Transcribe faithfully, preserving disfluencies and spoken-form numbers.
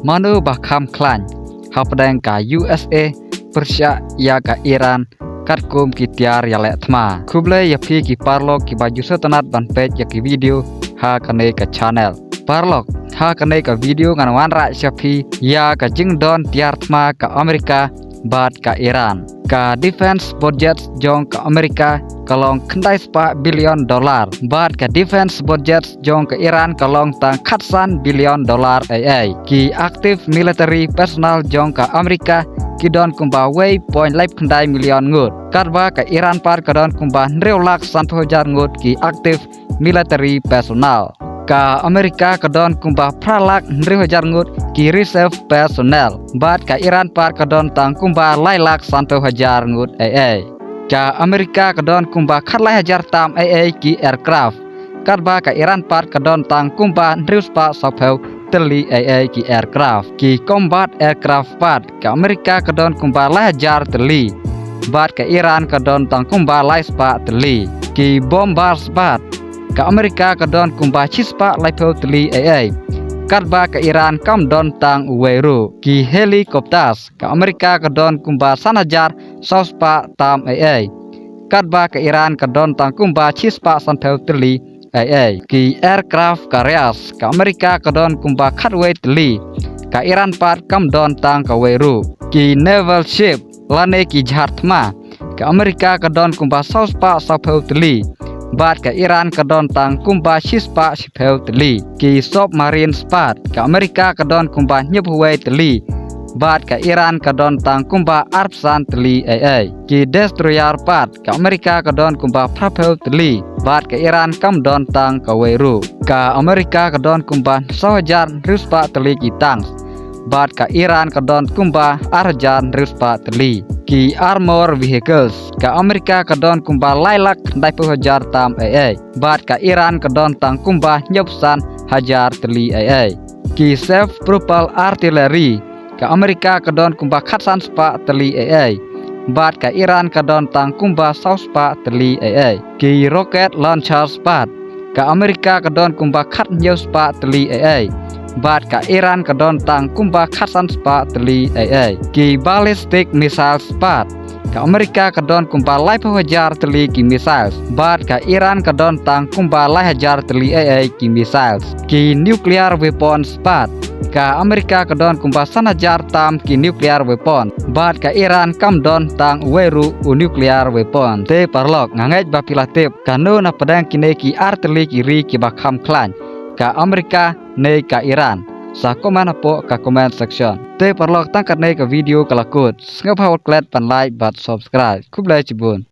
Mano ba kham khlaiñ hapdeng ka U S A pyrshah ïa ka Iran katkum ki tiar ïaleh thma? Khublei ïa phi ki paralok kiba ju sngewtynnat ban peit ïa ki video ha kane ka channel. Paralok, ha kane ka video ngan wanrah sha phi ïa ka jingdon tiar thma ka Amerika bad ka Iran. Ka defense budget jong ka Amerika ka long khyndai spah billion dollar, bad ka defense budget jong ka Iran ka long tang khatsan billion dollar ei ei. Ki active military personnel jong ka Amerika ki don kumba wei point laiphew khyndai million ngut, katba ka Iran pat ka don kumba hynriew lak sanphew hajar ngut ki active military personnel. Ka Amerika ka don kumba phra lak hynriew hajar ngut ki reserve personnel, bad ka Iran pat ka don tang kumba lai lak sanphew hajar ngut ei ei. Ka Amerika ka don kumba khatlai hajar tam ei ei ki aircraft, katba ka Iran pat ka don tang kumba hynriew spah sawphew tylli ei ei ki aircraft. Ki combat aircraft pat, ka Amerika ka don kumba lai hajar tylli, bad ka Iran ka don tang kumba lai spah tylli. Ki bombers pat, ka Amerika ka don kumba shi spah laiphew tylli ei ei, katba ka Iran kam don tang uwei ruh. Ki helicopters, ka Amerika ka don kumba san hajar saw spah tam ei ei, katba ka Iran ka don tang kumba shi spah sanphew tylli ei ei. Ki aircraft carriers, ka Amerika ka don kumba khatwei tylli, ka Iran pat kam don tang kawei ruh. Ki naval ship lane ki jahaj thma, ka Amerika ka don kumba saw spah sawphew tylli, bad ka Iran ka don tang kumba shi spah shiphew tylli. Ki submarines pat, ka Amerika ka don kumba hynñiewphew wei tylli, bad ka Iran ka don tang kumba arphew san tylli ei ei. Ki destroyer pat, ka Amerika ka don kumba phraphew tylli, bad ka Iran kam don tang kawei ruh. Ka Amerika ka don kumba saw hajar hynriew spah tylli ki tanks, bad ka Iran ka don kumba ar hajar hynriew spah tylli. Ki armor vehicles, ka Amerika ka don kumba lai lak khyndaiphew hajar tam ei ei, bad ka Iran ka don tang kumba hynñiewphew san hajar tylli ei ei. Ki self propelled artillery, ka Amerika ka don kumba khatsan spah tylli ei ei, bad ka Iran ka don tang kumba saw spah tylli ei ei. Ki rocket launchers pat, ka Amerika ka don kumba khathynñiew spah tylli ei ei, bad ka Iran ka don tang kumba khatsan spah tylli ei ei. Ki ballistic missiles pat, ka Amerika ka don kumba laiphew hajar tylli ki missiles, bad ka Iran ka don tang kumba lai hajar tylli ei ei ki missiles. Ki nuclear weapons pat, ka Amerika ka don kumba san hajar tam ki nuclear weapon, bad ka Iran kam don tang uwei ruh u nuclear weapon. Te paralok, nga ngeit ba phi la tip kano na pdeng kine ki ar tylli ki ri kiba kham khlaiñ, ka Amerika ne ka Iran. Sa comment hapoh ka comment section. Te paralok, tang katne ka video ka la kut. Sngewbha wat klet ban like bad subscribe. Khublei shibun.